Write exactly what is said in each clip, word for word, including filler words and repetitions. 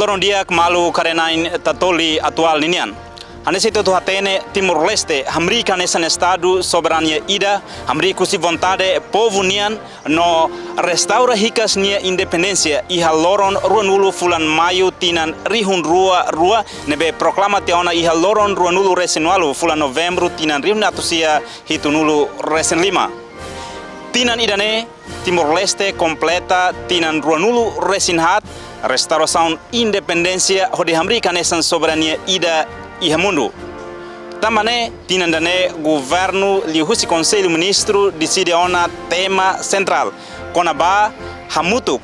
Loron di'ak maluk karenain tatoli atuál ninian. Hanesan ita hotu hatene, Timor-Leste hamriik hanesan estadu soberania ida, hamriik husi vontade povu nian, no restaura hikas nia independénsia iha loron ruanulu fulan Maiu tinan rihun rua rua, ne'ebé proklama tiha ona iha loron ruanulu resin ualu fulan Novembru tinan rihun atus sia hitunulu resin lima. Tinan ida-ne'e, Timor-Leste kompleta tinan ruanulu resin haat restaurasaun independénsia hodi hamriik hanesan soberania ida iha mundu. Tanba ne'e, tinan ida-ne'e governu liuhusi Konsellu Ministru deside ona tema sentrál kona-ba hamutuk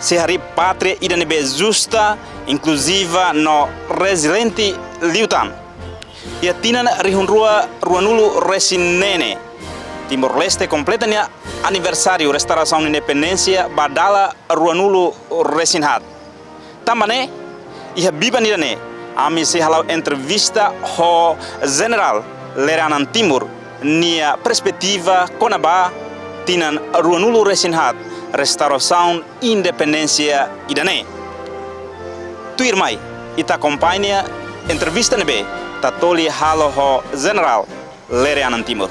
sei harii pátria ida ne'ebé justa, inkluziva no reziliente liután. Iha tinan rihun rua ruanulu resin neen ne'e, Timor-Leste kompleta nia aniversáriu restaurasaun independénsia ba dala ruanulu resin haat. Tanba ne'e, iha biban ida-ne'e, ami sei hala'o entrevista ho Jenerál Lere Anan Timur nia perspetiva kona-ba tinan ruanulu resin haat restaurasaun independénsia ida-ne'e. Tuirmai, ita akompaña entrevista ne'ebé Tatoli halo ho Jenerál Lere Anan Timur.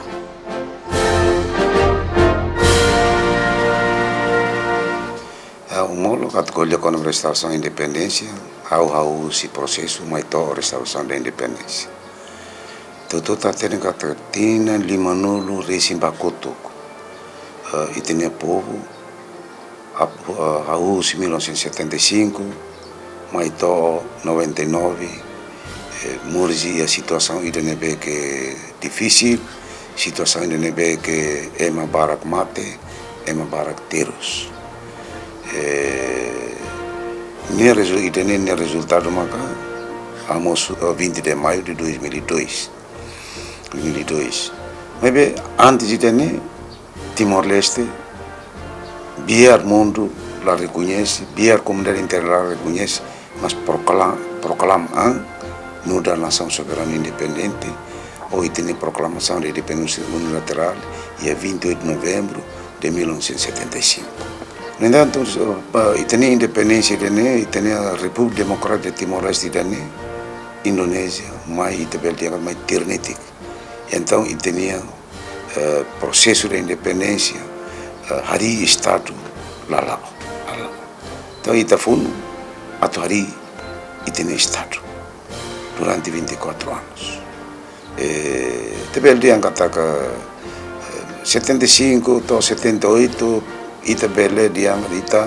Ah, umolo kat ko'alia kona-ba restaurasaun independénsia, ha'u, ha'u husi prosesu mai to'o restaurasaun da independénsia. Ita hotu hatene katak tinan limanulu resin ba kotuk, eh, ita-nia povu, ap-, eh, hahú husi mil novecentos e setenta e cinco, mai to'o noventa e nove, eh, moris iha situasaun ida ne'ebé ke difisil, situasaun ida ne'ebé ke ema barak mate, ema barak terus. Eh, nia rezu-, ida-ne'e nia rezultadu maka, hamosu, eh, vinte de maio de dois mil e dois. Dois mil e dois. Maibé, antes ida-ne'e, Timor-Leste, biar mundu la rekoñese, biar komunidade internasionál la rekoñese, mas prokla-, proklama an nu'udar nasaun soberanu independente, ou ita-nia proklamasaun de independénsia unilaterál, iha vinte e oito de novembro de mil novecentos e setenta e cinco. No entantu, pa, ita-nia independénsia ida-ne'e, ita-nia Repúblika Demokrátika Timor-Leste ida-ne'e, Indonézia mai, ita bele dehan mai tiranitik. Entaun, ita-nia, eh, prosesu de independénsia, eh, harii estadu la la'o, la la'o. Entaun, ita funu atu harii ita-nia estadu durante vinte e quatro anos. Eh, ita bele dehan katak, eh, setenta e cinco to'o setenta e oito, ita bele dehan ita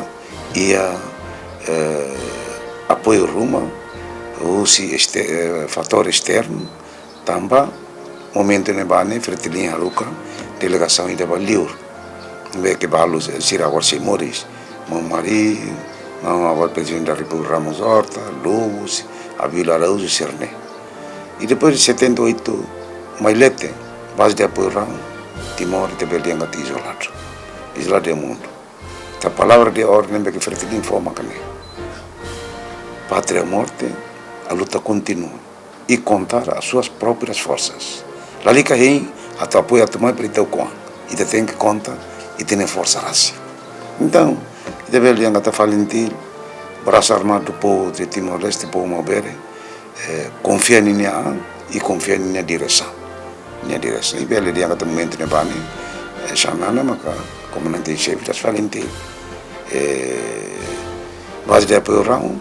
iha, eh, apoiu ruma husi este-, eh, fatór esternu, tanba momentu ne'ebá ne'e Fretilin haruka delegasaun ida ba liur. Ne'ebé ke balu sira agora sei moris. Maun Mari, maun agora Prezidente da Repúblika Ramos Horta, Lobos, Abílio Araújo, sira-ne'e. I depois de setenta e oito, mai leten, baze de apoiu raan, Timor ita bele dehan katak izoladu. Izoladu iha mundu. Entaun palavra de orden ne'ebé ke Fretilin fó maka ne'e: Pátria ou morte, a luta continua. E contar as suas próprias forças. Lalika hein atu apoiu atu mai para ita ukun an. Ita tenke konta ita-nia forsa rasik. Entaun, ita bele dehan katak FALINTIL, brasu armadu povu de Timor-Leste, povu Maubere, eh, konfia ninia an i konfia ninia diresaun. Nia diresaun. I bele dehan katak momentu ne'ebá ne'e, eh, Xanana maka komandante en xefe das FALINTIL. Eh, baze de apoiu raan,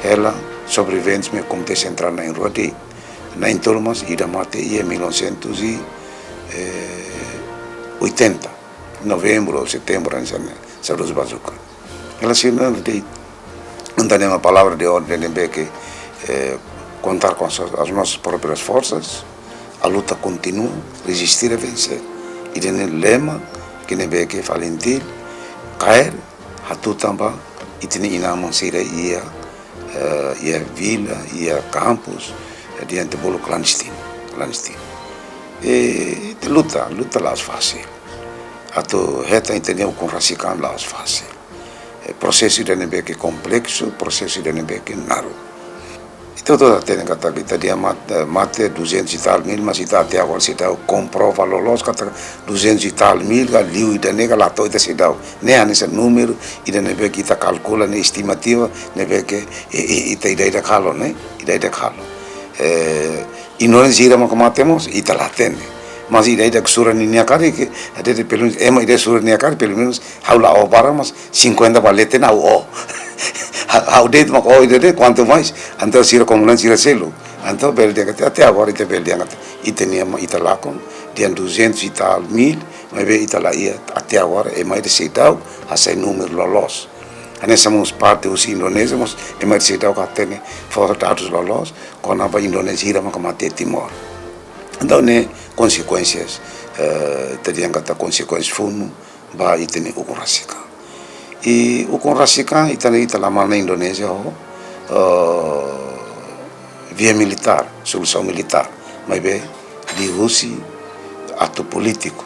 hela sobreviventes mai Komité Sentrál na'in rua de'it. Na'in tolu mós ida mate iha mil novecentos e oitenta, novembru ou setembru, hanesan ne'e, saudozu Bazuka. Hela sira-ne'e de'it. Entaun, ne'e mak palavra de orden ne'ebé ke, eh, contar com as, as nossas próprias forças, a luta continua, resistir é vencer. Ida-ne'e lema ke ne'ebé ke FALINTIL kaer, hatutan ba ita-nia inan-aman sira iha, eh, iha vila, iha kampus, eh, diante bolu klandestinu, klandestinu. E luta, luta la'ós fasil. Atu hetan ita-nia ukun rasik an la'ós fasil. Eh, prosesu ida ne'ebé ke kompleksu, prosesu ida ne'ebé ke naruk. Ita hotu hatene katak ita-nia mat-, eh, mate duzentos e tal mil, mas ita até agora seidauk komprova loloos katak duzentos e tal mil ka liu ida-ne'e ka la to'o ita seidauk. Ne'e hanesan númeru ida ne'ebé ke ita kalkula ne'e estimativa ne'ebé ke, eh, eh, ita ida-idak halo ne'e, ida-idak halo. Eh, Indonézia hira maka mate mós, ita la hatene. Mas ida-idak sura ninia karik, ida-idak pelumenus, ema ida sura ninia karik, pelumenus, ha'u la ó barak, mas cinquenta ba leten ha'u ó. Ha-, ha'u de'it mak ó ida de'it, quanto mais, entaun sira komandan sira seluk. Entaun bele dehan katak, até agora ita bele dehan katak, ita-nia ema ita lakon, dehan duzentos e tal mil, maibé ita la iha, até agora, ema ida seidauk hasai númeru loloos. Hanesan mós parte husi Indonézia, mós ema ida seidauk hatene fó dadus loloos, kona-ba Indonézia hira maka mate Timor. Entaun ne'e konsekuénsias, eh, ita dehan katak konsekuénsia funu ba ita-nia ukun rasik an. I ukun rasik an ita, ita la manán Indonézia ho, eh, via militár, solusaun militár. Maibé liuhusi atu polítiku,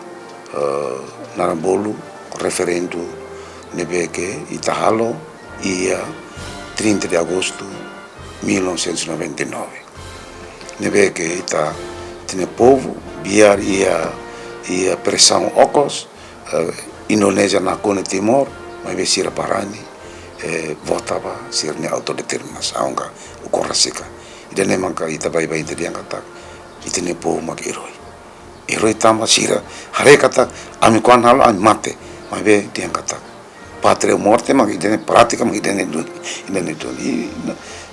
eh, naran bolu referendu ne'ebé ke ita halo iha trinta de agosto mil novecentos e noventa e nove. Ne'ebé ke ita, ita-nia povu, biar iha, iha presaun okos, eh, Indonézia nakonu Timor, maibé sira barani, eh, vota ba sira-nia autodeterminasaun ka ukun rasik an. Ida-ne'e maka ita baibain ita dehan katak, ita-nia povu mak eroi. Eroi tanba sira haree katak, ami kuandu halo, ami mate. Maibé dehan katak, pátria ou morte, mak ida-ne'e prátika, mak ida-ne'e duni, ida-ne'e duni. I,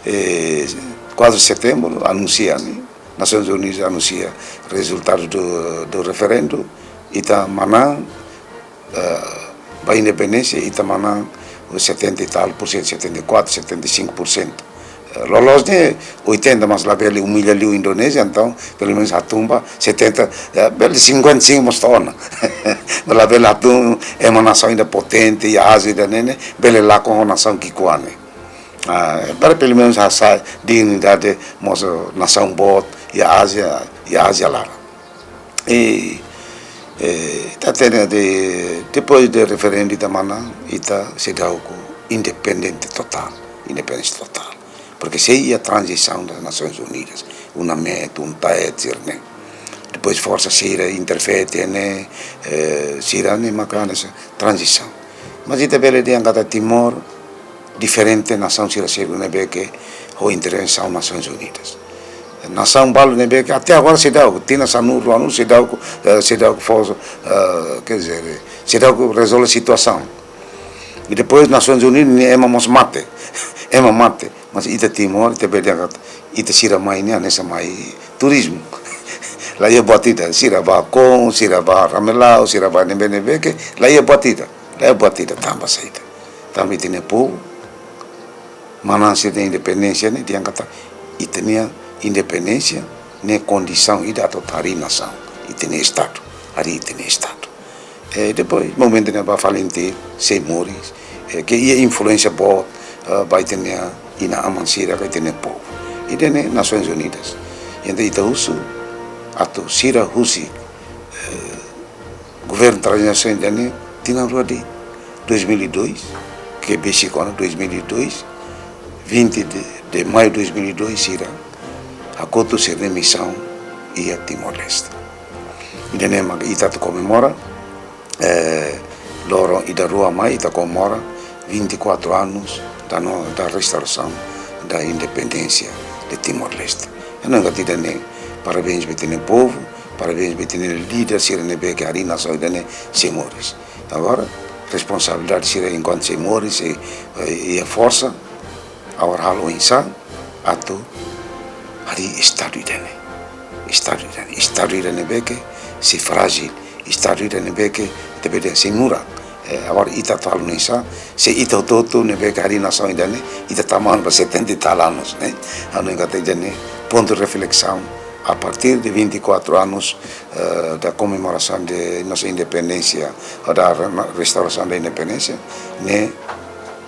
eh, kuatru de setembru, anunsia ne'e, Nasoins Unidas anunsia rezultadu do, do referendu, ita manán, eh, ba independénsia, ita manán setenta e tal por cento, setenta e quatro, setenta e cinco por cento. Eh, loloos ne'e oitenta, mas labele umilla liu Indonézia, entaun, pelumenus hatún ba setenta, eh, bele cinquenta e cinco mós to'o ona. Labele hatún ema nasaun ida potente, iha Ázia ida-ne'e, bele lakon ho nasaun ki'ikoan ne'e. Ah, para pelumenus hasai dignidade mós nasaun boot iha Ázia, iha Ázia laran. I, eh, ita hatene de'it, depois de referendu ita manán, ita seidauk independente totál, independénsia totál. Porke sei iha tranzisaun das Nasoins Unidas, UNAMET, UNTAET, sira-ne'e. Depois forsa sira interfere ne'e, eh, sira-ne'e maka hanesan tranzisaun. Mas ita bele dehan katak Timor diferente nasaun sira seluk ne'ebé ke ho intervensaun Nasoins Unidas. Nasaun balu ne'ebé ke até agora seidauk, tinan sanulu-resin-nulu seidauk, eh, seidauk fó, eh, quer dizer, seidauk rezolve situasaun. I depois Nasoins Unidas ne'e ema mós mate, ema mate. Mas ita Timor, ita bele dehan katak, ita sira mai ne'e hanesan mai turizmu. La iha buat ida, sira bá kon, sira bá ramelau, sira bá ne'ebé-ne'ebé ke, la iha buat ida, la iha buat ida tanba saida. Tanba ita-nia povu manán sira-nia independénsia ne'e dehan katak, ita-nia independénsia ne'e kondisaun ida atu harii nasaun, ita-nia estadu, harii ita-nia estadu. Eh, depois, momentu ne'ebá FALINTIL sei moris, eh, ke iha influénsia boot, eh, ba ita-nia inan-aman sira ka ita-nia povu. Ida-ne'e Nasoins Unidas. Entaun ita husu atu sira husik, eh, governu tranzisaun ida-ne'e tinan rua de'it, dois mil e dois, ke besik ona dois mil e dois, vinte de, de maio dois mil e dois, sira hakotu sira-nia misaun iha Timor-Leste. Ida-ne'e mak ita atu komemora, eh, loron ida rua mai ita komemora vinte e quatro anos da no-, da restauração da independência de Timor-Leste. Ha'u hanoin katak ida-ne'e, parabéns ba ita-nia povu, parabéns ba ita-nia líder sira ne'ebé ke harii nasaun ida-ne'e sei moris. Agora, responsabilidade sira enkuantu sei moris, sei, eh, iha forsa, agora halo oinsá atu harii estadu ida-ne'e. Estadu ida-ne'e. Estadu ida ne'ebé ke sei frájil. Estadu ida ne'ebé ke ita bele dehan sei murak. Eh, agora ita atu halo oinsá, se ita hotu-hotu ne'ebé ke harii nasaun ida-ne'e, ita tama ona ba setenta e tal anos, ne'e. Ha'u hanoin katak ida-ne'e pontu de reflexão a partir de vinte e quatro anos, eh, da comemoração de nossa independência, ou da re-, restauração da independência, ne'e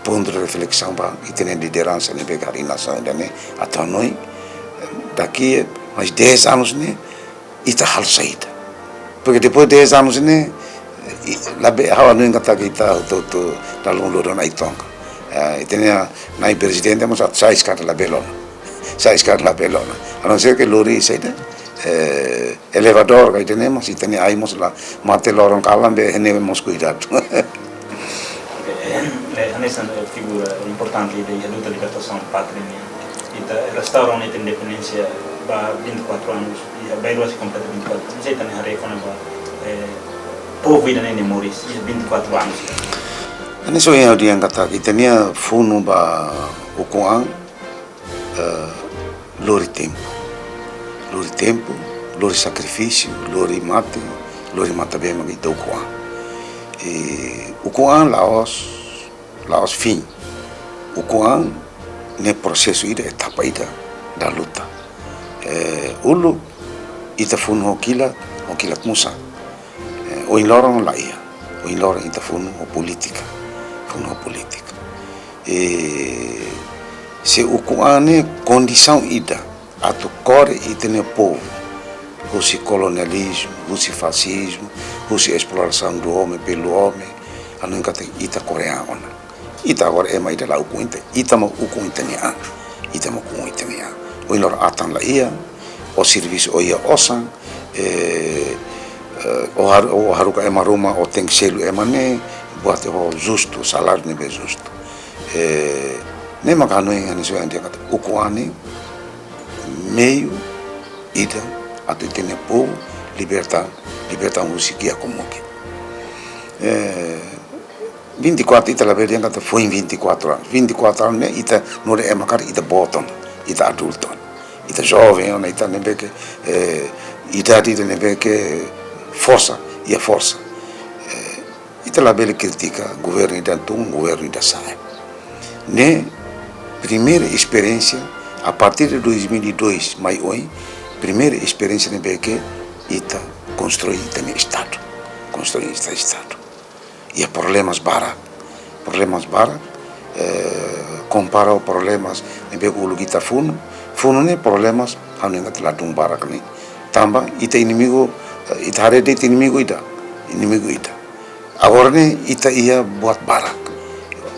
pontu de reflexão ba ita-nia lideransa ne'ebé ke harii nasaun ida-ne'e atu hanoin, eh, daqui mais dez anos ne'e, ita halo saida. Porque depois dez anos ne'e, i-, labele, ha'u hanoin katak ita hotu-hotu dala ruma loron Ai-Tonka. Eh, ita-nia Nai Prezidente mós atu sai eskada labele ona. Sa'e eskada labele ona. A não ser que lori saida, eh, elevadór ka ida-ne'e, mas ita-nia ai mós la mate loron kalan, be ne'e mós kuidadu. Eh, eh, hanesan, eh, figura importante ida iha luta libertasaun pátria nian. Ita restaura ona ita independénsia ba vinte e quatro anos, iha bainrua sei kompleta vinte e quatro anos. Ita iha ne'e haree kona-ba, eh, povu ida-ne'e nia moris iha vinte e quatro anos. Hanesan ohin ha'u dehan katak ita-nia funu ba ukun an, eh, lori tempu. Lori tempu, lori sakrifísiu, lori mate, lori matan-been mak ita ukun an. I ukun an la'ós, la'ós fin. Ukun an ne'e prosesu ida, etapa ida da luta. Eh, uluk ita funu ho kilat, ho kilat musan. Eh, ohin loron la iha. Ohin loron ita funu ho polítika. Funu ho polítika. Eh, se ukun an ne'e kondisaun ida atu kore ita-nia povu husi kolonializmu, husi fasizmu, husi esploração do homem pelo homem, hanoin katak ita kore an ona. Ita agora ema ida la ukun ita, ita mak ukun ita-nia an. Ita mak ukun ita-nia an. Ohin loron atan la iha, ó servisu ó iha osan, eh, eh, ó har-, ó haruka ema ruma, ó tenke selu ema ne'e, buat ho justu, saláriu ne'ebé justu. Eh, ne'e mak hanoin, hanoin so yang dia kata, ukun an ne'e meiu ida atu ita-nia povu liberta, liberta husi kiak ho muki. Eh, vinte e quatro, ita labele dehan katak foin vinte e quatro anos. Vinte e quatro anos ne'e ita nu'udar ema karik, ita boot ona, ita adultu ona, ita joven ona, ita ne'ebé ke, eh, idade ida ne'ebé ke forsa, iha forsa. Eh, ita labele kritika governu ida tun, governu ida sa'e. Ne'e primeira esperiénsia, a partir de dois mil e dois mai oin, primeira esperiénsia ne'ebé ke ita konstrui ita-nia Estadu. Konstrui ita Estadu. Iha problemas barak. Problemas barak, eh, kompara ho problemas ne'ebé uluk ita funu. Funu ne'e problemas hanoin katak ladún barak ne'e. Tanba ita inimigu, eh, ita haree de'it inimigu ida. Inimigu ida. Agora ne'e ita iha buat barak.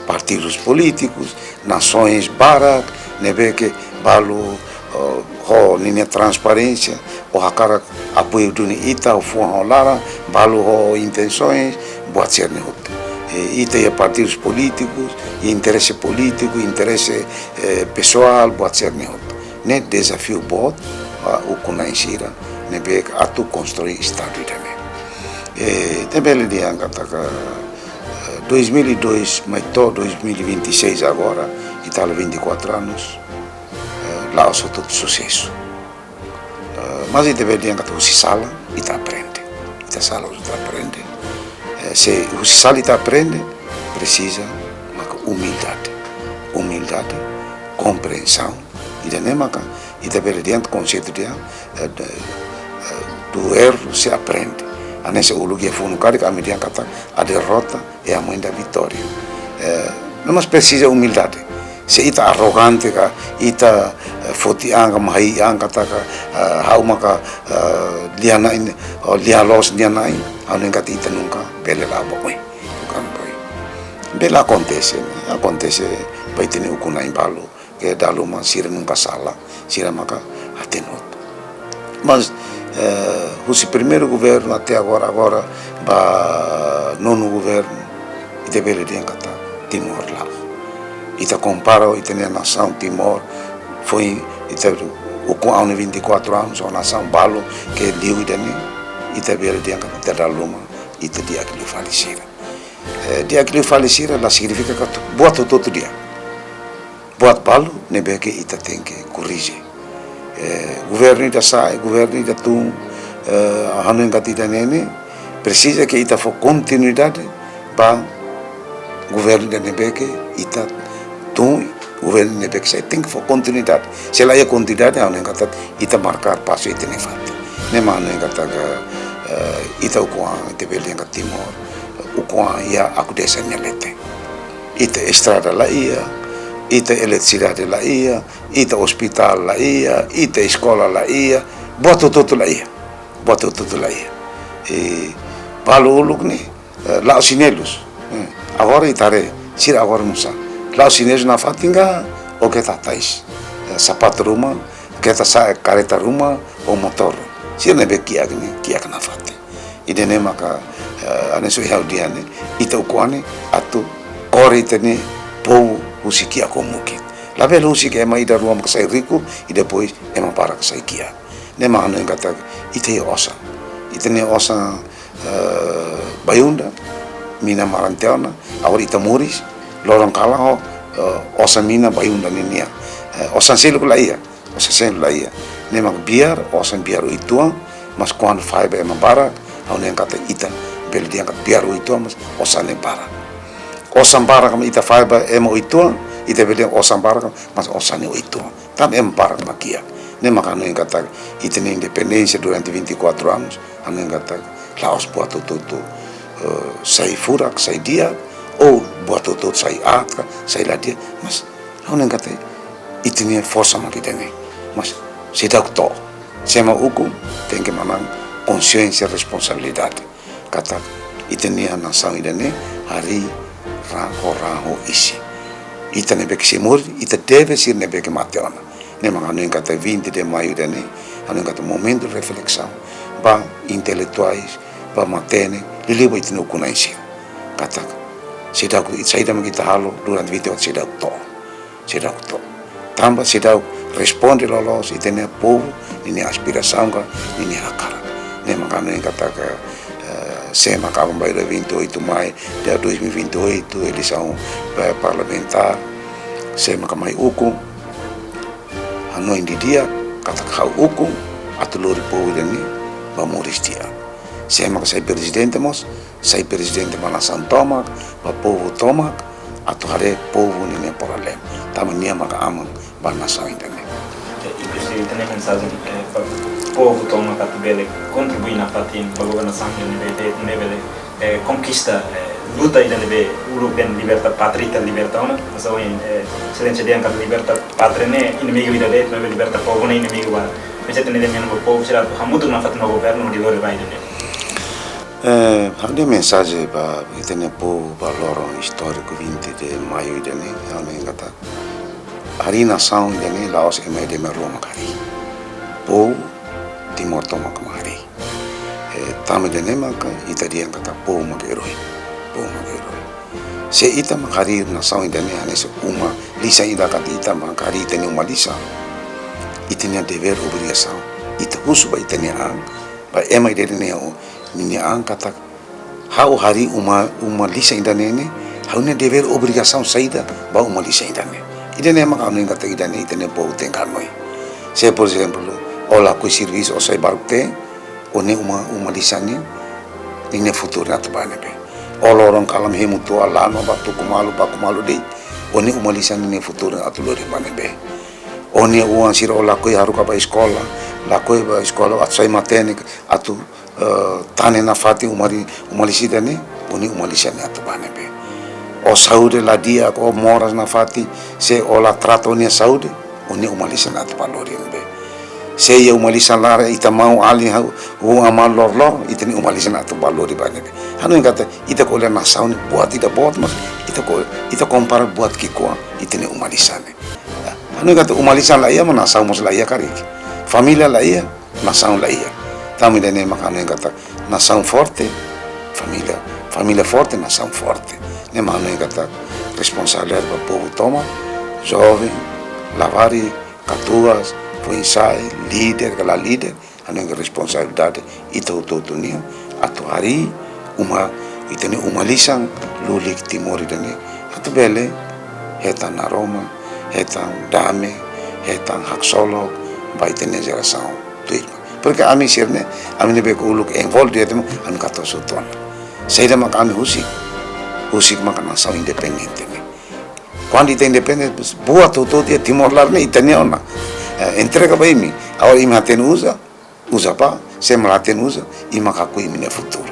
Partidus polítikus, nasoens barak, ne'ebé ke balu, eh, ho ninia transparénsia, ó hakarak apoiu duni ita, ó fuan ho laran, balu ho intensoens, buat sira-ne'e hotu. Eh, ita iha partidus polítikus, iha interese polítiku, interese, eh, pesoál, buat sira-ne'e hotu. Ne'e dezafiu boot ba ukun-na'in sira ne'ebé atu konstrui Estadu ida-ne'e. Eh, ita bele dehan katak, eh, dois mil e dois mai to'o dois mil e vinte e seis agora, ita halo vinte e quatro anos, eh, la'ós hotu susesu. Eh, mas ita bele dehan katak husi sala ita aprende. Ita sala ita aprende. Eh, se husi sala ita aprende, presiza maka umildade. Umildade, komprensaun. Ida-ne'e maka ita bele dehan konseitu dehan, eh, de, eh, do erro se aprende. Hanesan uluk iha funu karik ami dehan katak a derrota é a mãe da vitória. Eh, no mas presiza umildade. Se ita arrogante ka, ita, eh, foti an ka, mahai an katak, eh, ha'u maka, eh, lia-na'in, ou lia-loos nia na'in, ha'u hanoin katak ita nunka bele la'o ba oin. Bukan boy. Bele akontese, ne'e? Akontese ba ita-nia ukun-na'in balu. Ke dala ruma sira nunka sala, sira maka hatene hotu. Mas, eh, husi primeiru governu até agora, agora ba nonu governu, ita bele dehan katak Timor la'o. Ita kompara ita-nia nasaun Timor, foin ita ukun an ne'e vinte e quatro anos, ho nasaun balu ke liu ida-ne'e, ita bele dehan katak ita dala ruma, ita di'ak liu fali sira. Eh, di'ak liu fali sira la signifika katak buat hotu-hotu di'ak. Buat balu ne'ebé ke ita tenke korrije. Eh, governu ida sa'e, governu ida tun, eh, hanoin katak ida-ne'e ne'e, presiza ke ita fó kontinuidade ba governu ida ne'ebé ke ita tun, governu ne'ebé ke sa'e tenke fó kontinuidade. Se la iha kontinuidade, hanoin katak ita marka pasu ita-nia fatin. Ne'e mak hanoin katak, eh, ita ukun an, ita bele dehan katak Timor ukun an iha akudesa nia leten. Ita estrada la iha, ita eletrisidade la iha, ita ospitál la iha, ita eskola la iha, buat hotu-hotu la iha, buat hotu-hotu la iha. I balu uluk ne'e, eh, la'o xinelus. Eh, agora ita haree, sira agora nusá? La'o xinelus nafatin ka, ou ketak atais? eh, sapatu ruma, keta sa'e kareta ruma, ou motór. Sira ne'ebé kiak ne'e, kiak nafatin. Ida-ne'e maka, eh, hanesan ohin ha'u dehan ne'e, ita ukun-an atu kore ita-nia povu husi kiak ho mukit. Labele husik ema ida rua mak sai riku, i depois ema barak sai kiak. Ne'e mak hanoin katak ita iha osan. Ita-nia osan, eh, Bayu-Undan, mina Maranteona, agora ita moris, loron kalan ho, eh, osan mina Bayu-Undan nian. Eh, osan seluk la iha, osan seluk la iha. Ne'e mak biar, osan biar uitoan, mas kuandu fahe ba ema barak, ha'u hanoin katak ita bele dehan katak biar uitoan, mas osan ne'e barak. Osan barak mak ita fahe ba ema uitoan, ita bele dehan osan barak, mas osan ne'e uitoan. Tanba ema barak mak kiak. Ne'e mak hanoin katak ita-nia independénsia durante vinte e quatro anos, hanoin katak la'ós buat hotu-hotu, eh, sai furak, sai di'ak, ou buat hotu-hotu sai aat ka, sai la di'ak, mas hanoin katak ita-nia forsa mak ida-ne'e. Mas seidauk to'o. Sé mak ukun, tenke manán konxiénsia, responsabilidade. Katak ita-nia nasaun ida-ne'e harii raan ho raan ho isin. Ita ne'ebé ke sei moris, ita deve sira ne'ebé ke mate ona. Ne'e mak hanoin katak vinte de maio ida-ne'e, hanoin katak momentu reflesaun ba intelektuais, ba matenek, liuliu ba ita-nia ukun-na'in sira. Katak seidauk, saida mak ita halo durante vinte e quatro seidauk to'o. Seidauk to'o. Tanba seidauk responde loloos ita-nia povu ninia aspirasaun ka ninia hakarak. Ne'e mak hanoin katak, eh, sé mak aban-bainrua vinte e oito mai, dia dois mil e vinte e oito, eleisaun, eh, parlamentár, sé mak mai ukun, hanoin didi'ak katak ha'u ukun atu lori povu ida-ne'e ba moris di'ak. Sé mak sai prezidente mós, sai prezidente ba nasaun tomak, ba povu tomak, atu haree povu ninia problema. Tanba nia maka aman ba nasaun ida-ne'e. Eh, inkluzive, ita-nia mensajen, eh, ba povu tomak atu bele kontribui nafatin ba governasaun ida-ne'ebé, ida-ne'ebé bele, eh, konkista, eh, luta ida-ne'ebé uluk dehan liberta pátria, ita liberta ona. Mas ohin, eh, Exelénsia dehan katak liberta pátria ne'e inimigu ida de'it, maibé liberta povu ne'e inimigu barak. Mas ita-nia dehan ba povu sira atu hamutuk nafatin ho governu hodi lori rai ida-ne'e. Eh, ha'u-nia mensajen ba ita-nia povu ba loron istóriku vinte de maio ida-ne'e, ha'u hanoin katak harii nasaun ida-ne'e la'ós ema ida, ema rua mak harii. Povu Timor tomak mak harii. Eh, tanba ida-ne'e maka ita dehan katak povu mak eroi. Povu mak eroi. Se ita mak harii nasaun ida-ne'e hanesan uma lisan ida katak ita mak harii ita-nia uma lisan, ita-nia devér, obrigasaun, ita husu ba ita-nia an, ba ema ida-ne'e ninia an katak ha'u harii uma, uma lisan ida-ne'e ne'e, ha'u-nia devér, obrigasaun saida ba uma lisan ida-ne'e. Ida-ne'e mak ha'u hanoin katak ida-ne'e ita-nia povu tenke hanoin. Se, por ezemplu, ó lakohi servisu, ó sai baruk-teen, ó-nia uma, uma lisan ne'e, ninia futuru atu ba ne'ebé. Ó loron kalan hemu to'o la'o ba tuku malu, baku malu de'it, ó-nia uma lisan ninia futuru atu lori ba ne'ebé. Ó-nia oan sira ó lakohi haruka ba eskola, lakohi ba eskola atu sai matenek, atu, eh, tane nafatin uma li-, uma lisan ida-ne'e, ó-nia uma lisan ne'e atu ba ne'ebé. Ó saúde la di'ak, ó moras nafatin, se ó la trata ó-nia saúde, ó-nia uma lisan atu ba lori ne'ebé. Se iha uma lisan laran ita maun-alin hahú, hahú aman loroloron, ita-nia uma lisan atu ba lori ba ne'ebé. Hanoin katak ita ko'alia nasaun ne'e buat ida boot, mas ita ko-, ita kompara buat ki'ikoan ita-nia uma lisan ne'e. Hanoin katak uma lisan la iha, mak nasaun mós la iha karik. Família la iha, nasaun la iha. Tanba ida-ne'e mak hanoin katak nasaun forte, família, família forte, nasaun forte. Ne'e mak hanoin katak responsabilidade ba povu tomak, joven, labarik, katuas, foin-sa'e, líder ka la líder, hanoin katak responsabilidade ita hotu-hotu nian, atu harii uma, ita-nia uma lisan lulik Timor ida-ne'e, atu bele hetan naroman, hetan dame, hetan haksolok ba ita-nia jerasaun tuirmai. Porke ami sira-ne'e, ami ne'ebé ke uluk envolve di'ak, ami katuas hotu ona. Saida mak ami husik, husik maka nasaun independente ne'e. Kuandu ita independente, buat hotu-hotu iha Timor laran ne'e ita-nia ona. Eh, entrega ba imi. Agora imi hatene uza, uza bá, se imi la hatene uza, imi mak hakoi imi-nia futuru.